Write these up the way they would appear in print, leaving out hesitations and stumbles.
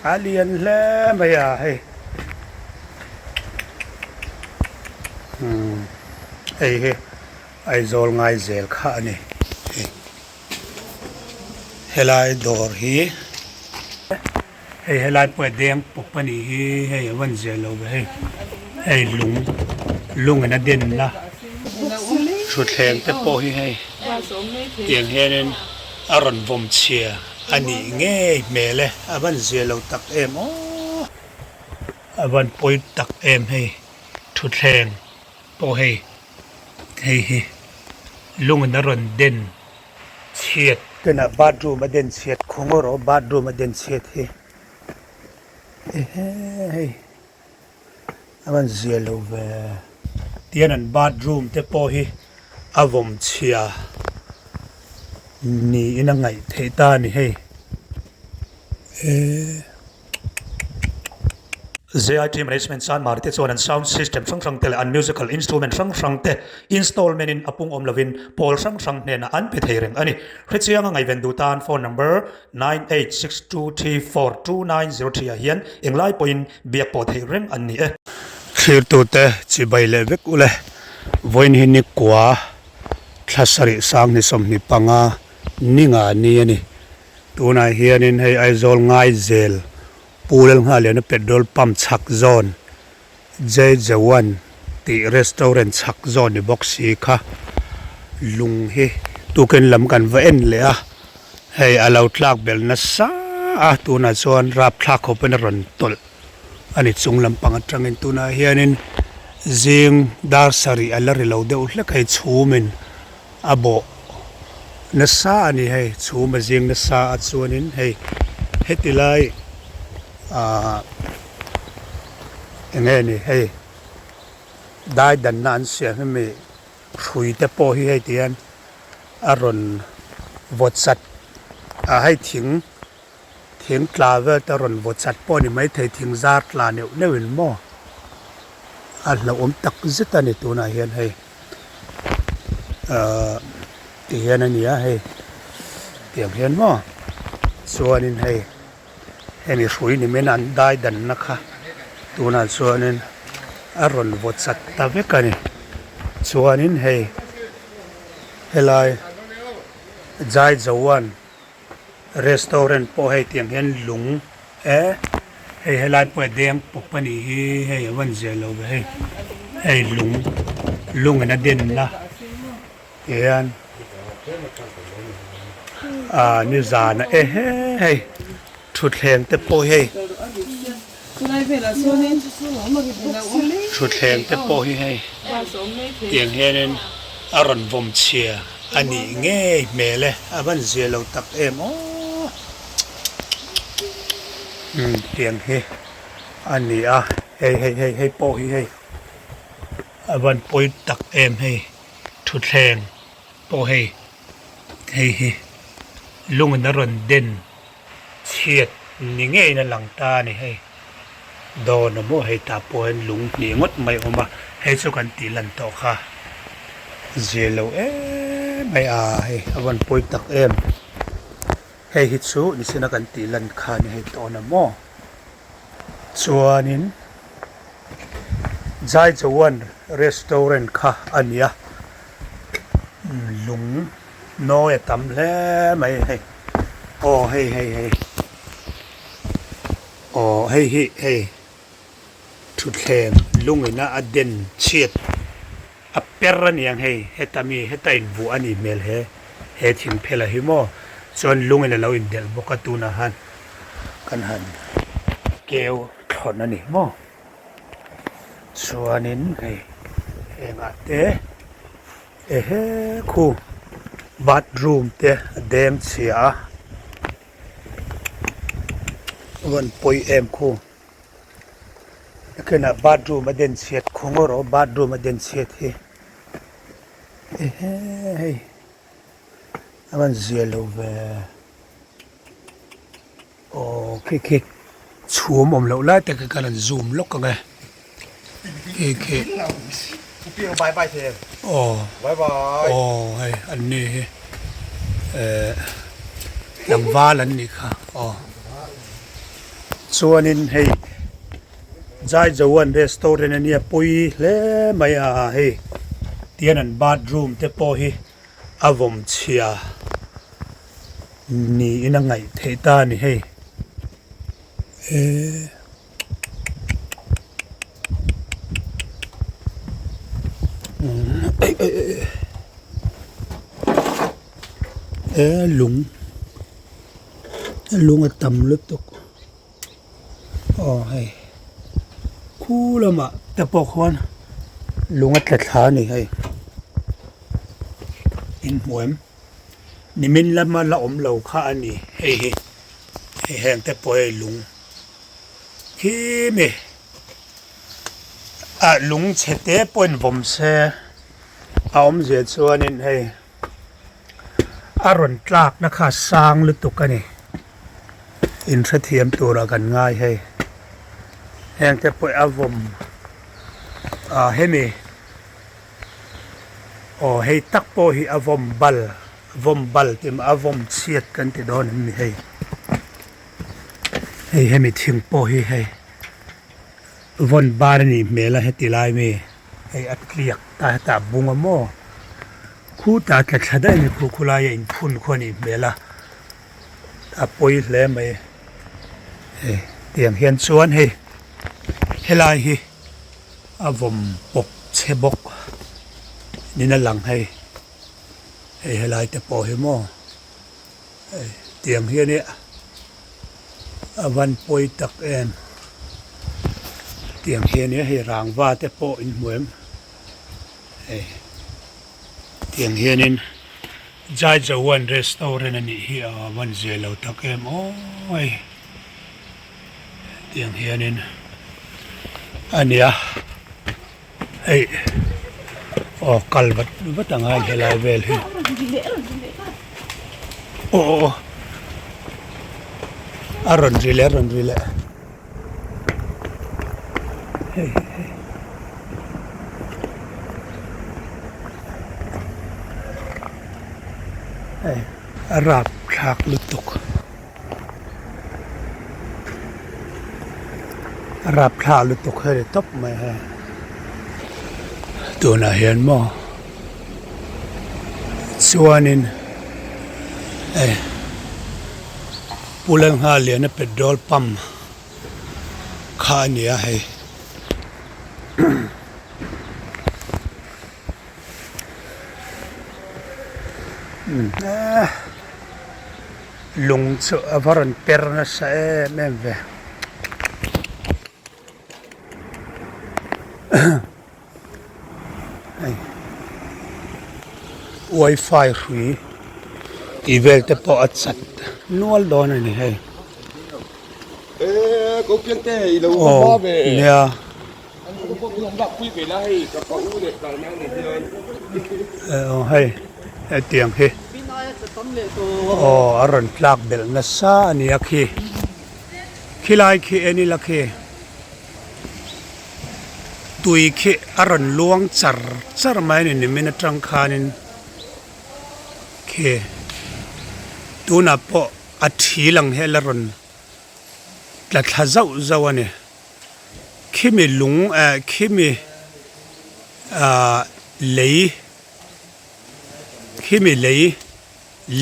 A lian hle mai a hei hei hi Aizawl ngai zel kha a ni hei helai dawr hi hei helai pawh a deng pawp a nih hi hei a van zia lo ve hei hei lung lungin a denna thutthleng te pawh hi hei tiang hianin a rawn vawm chhia a nih ngei hmel e a van zia lo tak em aw a van pawi tak em hei thutthleng pawh hei hei hi lungin a rawn den chhiat. Tunah bathroom a den chhiat khawng erawh bathroom a den chhiat hi ehe hei a rawn zia lo ve tihian an bathroom te pawh hi a vawm chhia niin a ngaih theih ta a ni hei eee. ZIT Management Sanmari te chuan an sound system hrang hrang te leh an musical instrument hrang hrang te installment in a pung awm lovin pawl hrang hrang hnenah an pe thei reng a ni. Hrechianga ngaihven duh tan phone number 9862342903 ah hian englai pawhin biak pawh theih reng an ni e. Thlirtute chibai leh vek ule, vawiin hi nikua thla sarih sanghnih 25 ninga ni a ni. Tunah hianin hei Aizawl Ngaizel Pu Lalnghaliana petrol pump chhak zawn Jai Jawan tih restaurant chhak zawn ni bawk si kha lung hi tukin lam kan va en leh a, hei a lo tlak belh nasa a, tunah chuan rapthlak khawpin a rawn tawlh a ni chung lampang atangin tunah hianin zing dar sarih a la ri lo deuh hlek hei chhumin a bawh nasa a ni hei chhum a zing nasa a chuanin hei heti lai ahh eng nge ni hei dai danna an siam hi mi hrui te pawh hi hei ti hian a rawn vawt chat a hei thing thing tla vel te rawn vaw chat pawh a ni maithei thing zar tla neuh neuh in maw a hlauhawm tak zet a ni tunah hian hei ahh ti hian a ni a hei tiang hian maw chuanin hei hemi hrui ni main an dai danna kha tunah chuanin a rawn vaw chat ta vek a ni chuanin hei helai Jai Jawan. Restaurant pawh hei tiang hian lung e hei helai pawh a deng pawp a nih hi hei a van zia lo ve hei hei lung lungin a denna ti hian ah nizan ah ehe hei thutthleng te pawh hi hei thutthleng te pawh hi hei tiang hianin a rawn vawm chhia. A nih ngei hmel e, a van zia lo tak em aw. Umm tiang hi a ni a, hei hei hei hei pawh hi hei a van pawi tak em hei thutthleng pawh hei hei hi lungin a rawn den chhiat ni ngeiin a lang ta a ni hei dawn a maw hei tah pawh hian lung hnih ngawt mai a awm a hei chu kan tih lan tawh kha zir lo em mai a hei a van pawi tak em hei hi chu nichina kan tih lan kha a ni hei tawn a maw chuanin Jai Jawan restaurant kha a ni a lung. Nawi a tam hle mai hei aw hei hei hei aw hei hi hei thutthleng lungin a a den chhiat a per a niang hei heta mi heta invuah a nih hmel he he thing phel a hi maw chuan lungin a lo indelh bawk a tunah han kan han keu thlawn a ni maw chuanin hei hengah te. Ehe khu bathroom te a deng chhia a rawn pawi em khu nakinah bathroom a den chhiat khu ngawt rawh bathroom a den chhiat hi ehe hei a rawn zia lo ve. Aw khi khi chhum awm loh lai te khi ka rawn zoom lawk ang e khi khi aw aw hei an ni hi eh tlangval an nih kha aw. Chuanin hei Jaijawan restaurant a nia pawi hle mai a hei tihian an bathroom te pawh hi a vawm chhia niin a ngaih theih ta a ni hei eee. He lung lung a tam lutuk aw hei khu lamah te pawh khuan lung a tla thla a ni hei inhmu em nimin lama la awm lo kha a ni hei hi hei heng te pawh hei lung khi mi ah lung chhe te pawh in vawm se a awmzia chuanin hei. A rawn tlakna kha a sang lutuk a ni. Inhrethiam turah kan ngai hei. Heng te pawh a vawm ah hemi aw hei tak pawh hi a vawm bal vawm bal tih a vawm chhiat kan ti dawn em ni hei. Hei hemi thing pawh hi hei vawn bar a nih hmel a heti lai mi. Hei a tliak ta hetah bung a maw khutah tla thla daih a ni khu khulai a inphun khu a nih hmel a a pawi hle mai hei tiang hian chuan hei helai hi a vawm pawp chhe bawk niin a lang hei hei helai te pawh hi maw hei tiang hian ih a van pawi tak em tiang hian ih hei rangva te pawh in hmu em hei tiang hianin Jaijawan restaurant a nih hi a van zia lo tak em aw hei tiang hianin a nia hei aw kal vat vat a ngai helai vel hi aw aw aw a rawn ri leh a rawn ri leh hei hei hei a rapthlak lutuk. A rapthla lutuk hei tawp mai hei tunah hian maw chuanin hei Pu Lalnghaliana petrol pump kha a ni a hei. Lung chu a va rawn per nasa em em ve. Hei wifi hrui tih vel te pawh a chat nual dawn a ni hei. Aw nia. Hei hetiang hi aw a rawn tlak belh nasa a ni a khi khilai khi en ila khi tui khi a rawn luang char char mai a ni nimin atang khanin khi tunah pawh a thi lang hi a la rawn tla thla zauh zauh a ni. Khimi lung eh khimi ah lei khimi lei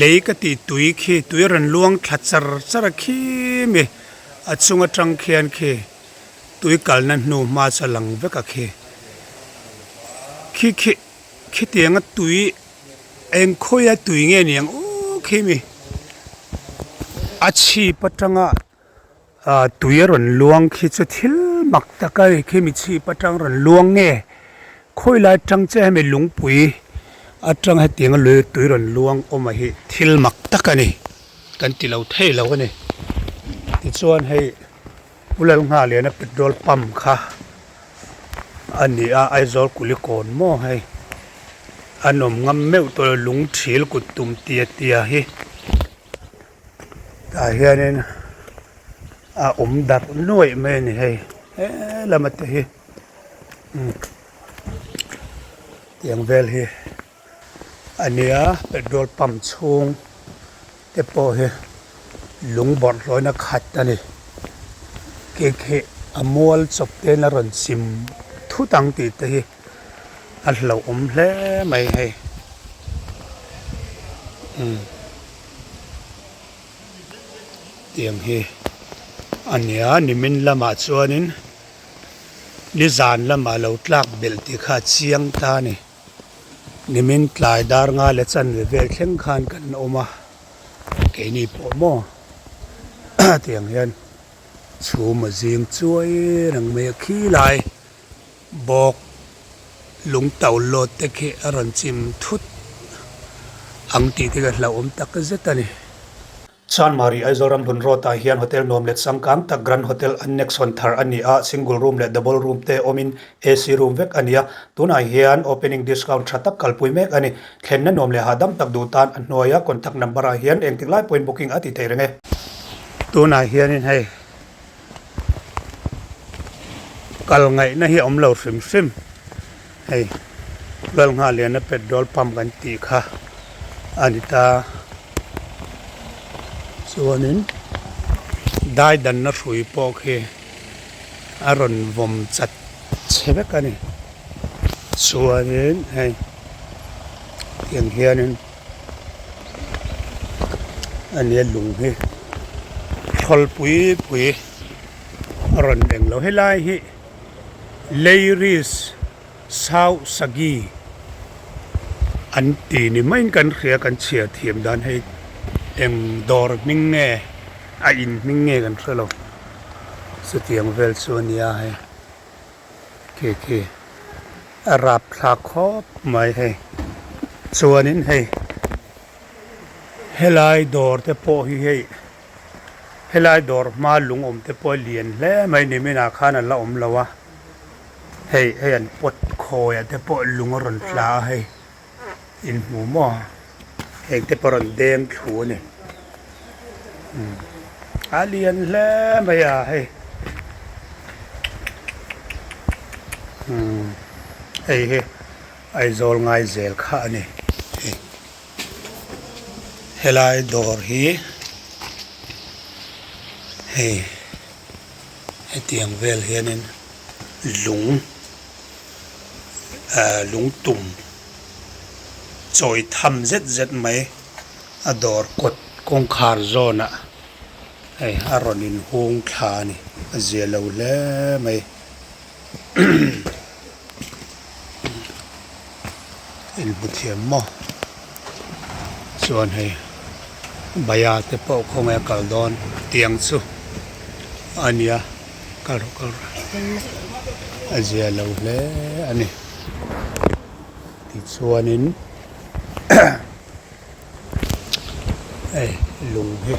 lei ka tih tui khi tui a rawn luang thla char char a khimi a chung atang khian khi tui kalna hnu hma chu a lang vek a khi khi khi khitianga tui eng khawia tui nge niang aw khimi a chhip atanga. Ah tui a rawn luang khi chu thil mak tak a ni khi mi chhip atang rawn luang nge khawi lai atang chiah hemi lungpui atang hetiang a lui tui rawn luang awm a hi thil mak tak a ni kan ti lo thei lo a ni tichuan hei Pu Lalnghaliana petrol pump kha a ni a Aizawl Kulikawn maw hei a nawm ngam meuh tawh lo lung thil kut tum tia tia hi. Tah hianin a awm darh nuaih mai a ni hei he lama te hi umm tiang vel hi a nia petrol pump chhung te pawh hi lung bawrh hlawina khat a ni. Khi khi a mual chawp te in a rawn chim thut ang tih te hi a hlauhawm hle mai hei umm tiang hi a nia nimin lamah chuanin nizan lamah lo tlak belh tih kha a chiang ta a ni nimin tlai dar nga leh chanve vel thleng khan kan awm a keini pawh maw tiang hian chhum a zing chuai reng mai a khilai bawk lung to lawt te khi a rawn chim thut ang tih te ka hlauhawm tak zet a ni. Chanmari Aizawl Ramhlun Road ah hian hotel nuam leh changkang tak Grand Hotel Annex hawn thar a ni a, single room leh double room te awmin AC room vek a ni a, tunah hian opening discount tha tak kalpui mek a ni. Thlenna nuam leh hahdam tak duh tan a hnuaia contact number ah hian engtik lai pawhin booking a ti thei reng e. Tunah hianin hei kal ngaihna hi a awm lo hrim hrim hei Lalnghahliana petrol pump kan tih kha a ni ta chuanin dai danna hrui pawh khi a rawn vawm chat chhe vek a ni chuanin hei tiang hianin. A nia lung hi thawl pui pui a rawn eng lo helai hi Leiris Sau Sagi an ti ni maiin kan hria kan chhiar thiam dan hei eng dawr hming nge a in hming nge kan hre lo chutiang vel chu a nia hei. Khi khi a rap thlak khawp mai hei chuanin hei helai dawr te pawh hi hei helai dawr hma lung awm te pawh a lian hle mai niminah khan a la awm lo a hei hei an pawt khawi ah te pawh lung a rawn tla a hei inhmu maw heng te pawh a rawn deng thlu a ni. A lian hle mai a hei hei hi Aizawl ngai zel kha a ni hei helai dawr hi hei hetiang vel hianin lung ah lung tum chawi tham zet zet mai. A dawr kawt kawngkhar zawnah hei a rawn inhung thla a ni a zia lo hle mai inhmu thiam maw chuan hei baya te pawh khawnge a kal dawn tiang chu a nia kal rawh kal rawh a zia lo hle a ni tichuanin. Hei lung hi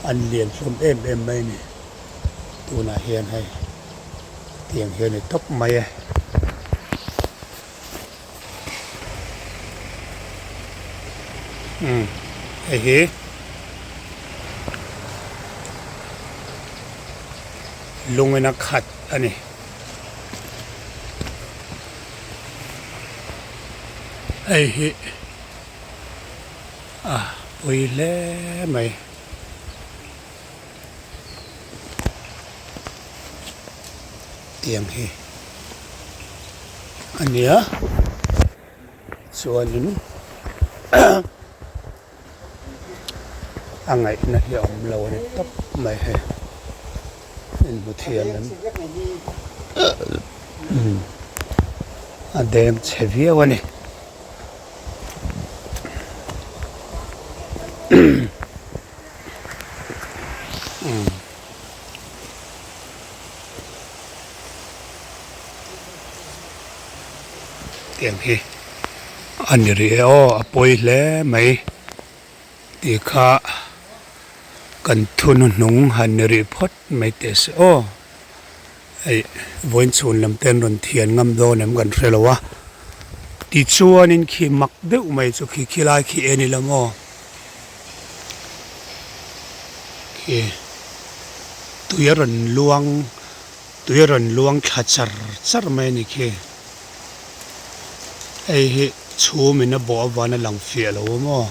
an lian hlawm em em mai a ni tunah hian hei tiang hian a ni tawp mai e. Umm hei hi lungin a khat a ni. Hei hi a pui hle mai. Tiang hi a nia chuanin a ngaihna hi a awm lo a ni tawp mai hei inhmu thiam em a deng chhe viau a ni. Tiang hi a ni rih e aw a pawi hle mai tih kha kan thu hnuhnung han ni rih phawt mai teh se aw hei vawiin chhun lam te an rawn thian ngam dawn em kan hre lo a tichuanin khi mak deuh mai chu khi khilai khi en ila maw khi tui a rawn luang tui a rawn luang thla char char mai a ni khi. Hei hi chhum in a bawh avana lang fiah lo a maw?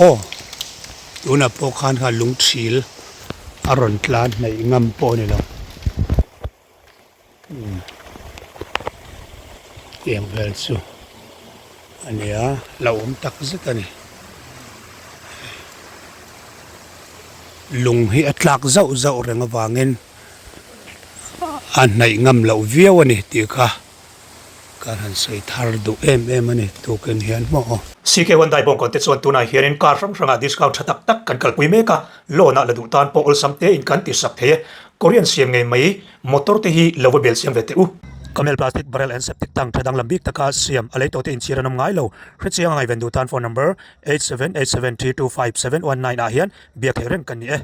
Aw tunah pawh khan kha lung thil. A rawn tlan hnaih ngam pawh a ni lo. Umm tiang vel chu a ni a hlauhawm tak zet a ni. Lung hi a tlak zauh zauh reng avangin a hnaih ngam loh viau a ni tih kha. Kan han sawi thar duh em em a ni tukin hian maw. CK Hyundai bawngkawn te chuan tunah hianin car hrang hrangah discount tha tak tak kan kalpui mek a, loan ah la duh tan pawh awlsam tein kan ti sak thei e. Korean siam ngei mai motor te hi lo va bel siam ve teh u. Camel plastic barrel and septic tank tha danglam bik taka siam a lei tawh te inchhir an awm ngai lo. Hrechiang a ngaihven duh tan phone number 8787325719 ah hian biak theih reng kan ni e.